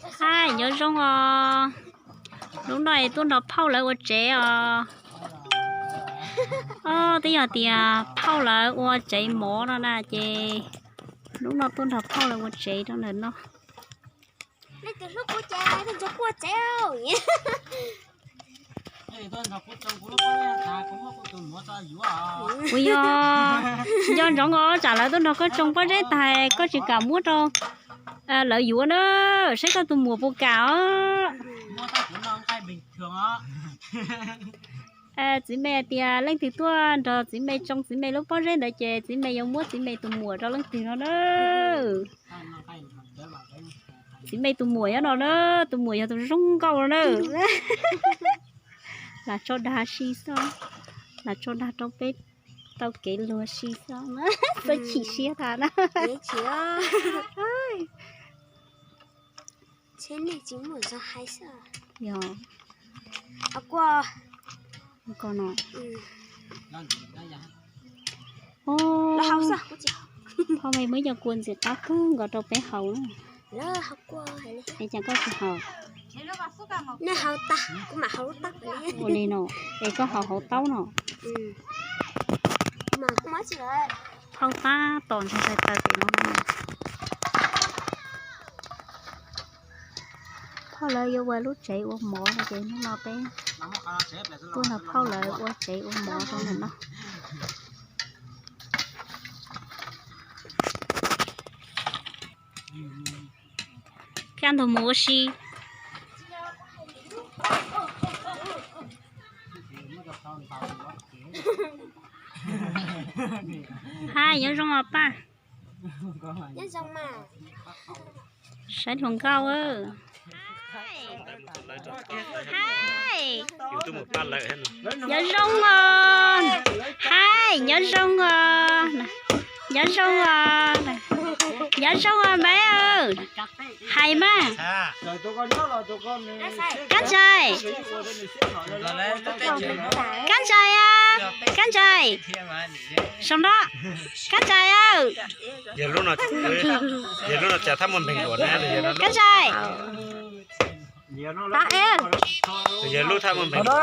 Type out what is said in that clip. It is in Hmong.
Hais nyob zoo os, hnub no es tuaj nrog phauj lawv ua tsev os. Twb yog tias phauj lawv ua tsev mov no na ces hnub no tuaj nrog phauj lawv ua tsev rau ntawm no. Kuv yog nco ntsoov os, tsam lawv tuaj nrog koj tsoo pob zeb tas koj tsis kam muab rau lawv yuav na, saib koj tus muam puas kam os. Txiv me hais tias leej twg tuaj nrog txiv me tsoo txiv me lub pob zeb ntawd ces txiv me yuav muab txiv me tus muam rau leej twg no na. Txiv me tus muam nyob no na, tus muam yog tus zoo nkauj no na. Lam tso dag si xwb, lam tso dag rau peb tau kev luag si xwb, txawj chim siab tas na. Yog, ko no. Phauj me muab cov kua ntxim qab kawg nkaus rau peb haus na. Es cas koj tsis haus? Ua li no, es koj haus hauv taub no. Phauj tab tom ntxhais taw pem no na. Phauj lawv yuav ua lub tsev ua mov no ces hnub no peb tuaj nrog phauj lawv ua tsev ua mov rau ntawm no. Kaj ntug mus ua si. Hais nyob zoo os paj. Saib hluas nkauj. Hais, nyob zoo os. Hais, nyob zoo os. Nyob zoo os. Nyob zoo os npawg. Hais mas. Kab Ntsais. Kab Ntsais a. Kab Ntsais. Saum no. Kab Ntsais aw. Yog lub no cas thab muaj npeeg ua na. Kab Ntsais. Yog lub thab muaj npeeg ua.